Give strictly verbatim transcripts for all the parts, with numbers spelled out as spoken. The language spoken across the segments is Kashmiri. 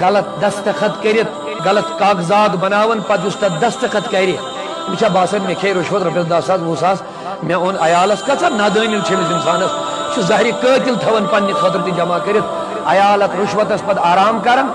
غلط دستخط کٔرِتھ، غلط کاغذات بناوان، پتہٕ یُس تتھ دستخط کرِ، أمِس چھا باسان مےٚ کھیٚیہِ رُشوت رۄپیس دہ ساس، وُہ ساس، مےٚ اوٚن عیالس؟ کۭژاہ نادٲنی چھِ أمِس انسانس۔ یہِ چھُ زہرِ قٲتِل تھاوان پننہِ خٲطرٕ تہِ جمع کٔرِتھ، عیال اتھ رُشوتس پتہٕ آرام کران،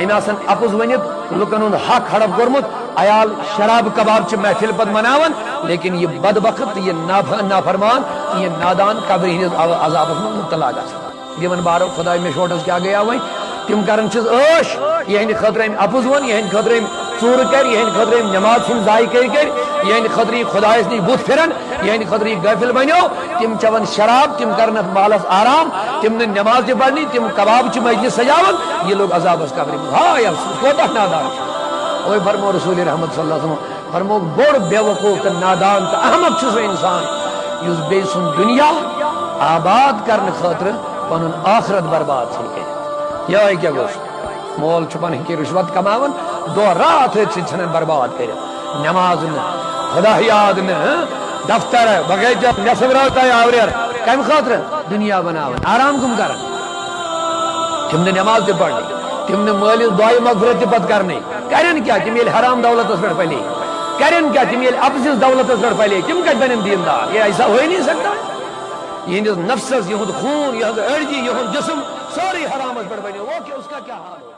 أمۍ آسان اپُز ؤنِتھ، لُکن ہُنٛد حق ہڑپ کوٚرمُت، عیال شراب کباب چہِ محفل پتہٕ مناوان، لیکن یہِ بدبخت تہٕ یہِ ناف-، نافرمان تہٕ یہِ نادان قبرِ ہٕنٛدِس عذابس منٛز مبتلا گژھان۔ یِمن بارو خداے مےٚ شوٹس کیٛاہ گٔیاو وۄنۍ؟ تِم کران چھِس عٲش، یِہنٛدِ خٲطرٕ أمۍ اپُز ووٚن، یِہنٛدِ خٲطرٕ أمۍ ژوٗرٕ کرِ، یِہنٛدِ خٲطرٕ أمۍ نٮ۪ماز ژھُن ضایع کٔرۍ کٔرۍ، یِہنٛدِ خٲطرٕ یہِ خدایس نِش بُتھ پھِرن، یِہنٛدِ خٲطرٕ یہِ غٲفِل بنیو۔ تِم چٮ۪وان شراب، تِم کرن اتھ مالس آرام، تِم نہٕ نٮ۪ماز تہِ پرنی، تِم کباب چھِ مجلس سجاوان، یہِ لوٚگ عذابس قبرِ منٛز۔ ہاے افسوس، کوتاہ نادان چھُ۔ اوے فرمو رسول رحمت صلی اللہ علیہ وسلم، فرمووُکھ، بوٚڑ بے وقوف تہٕ نادان تہٕ احمق چھُ سُہ انسان یُس بیٚیہِ سُنٛد دُنیا آباد کرنہٕ خٲطرٕ پنُن آخرت برباد ژھٕنہِ کٔرِتھ۔ یہے کیٛاہ گوٚو سُہ؟ مول چھُ پنٕنۍ کِنۍ رُشوت کماوان، دۄہ راتھ أتھۍ سۭتۍ ژھٕنان برباد کٔرِتھ۔ نماز نہٕ، خدا یاد نہٕ، ہہ؟ دفتر، بغٲر نٮ۪صٕف رٲژ تام آوریر۔ کمہِ خٲطرٕ؟ دُنیا بناوان۔ آرام کم کران؟ تِم نہٕ نماز تہِ پرنٕے، تِم نہٕ مٲلِس دعایہِ مغفرت تہِ پتہٕ کرنٕے۔ کرن کیٛاہ؟ تِم ییٚلہِ حرام دولتس پٮ۪ٹھ پلے۔ کرن کیٛاہ؟ تِم ییٚلہِ اپزِس دولتس پٮ۪ٹھ پلے، تِم کتہِ بنن دیندار؟ یہ ایسا ہو ہی نہیں سکتا۔ یِہنٛدِس نفسس، یِہُنٛد خوٗن، یِہنٛز أڈجہِ، یِہُنٛد جسم، سورُے حرامس پٮ۪ٹھ بنیو۔ وہ کیا، اس کا کیا حال ہو؟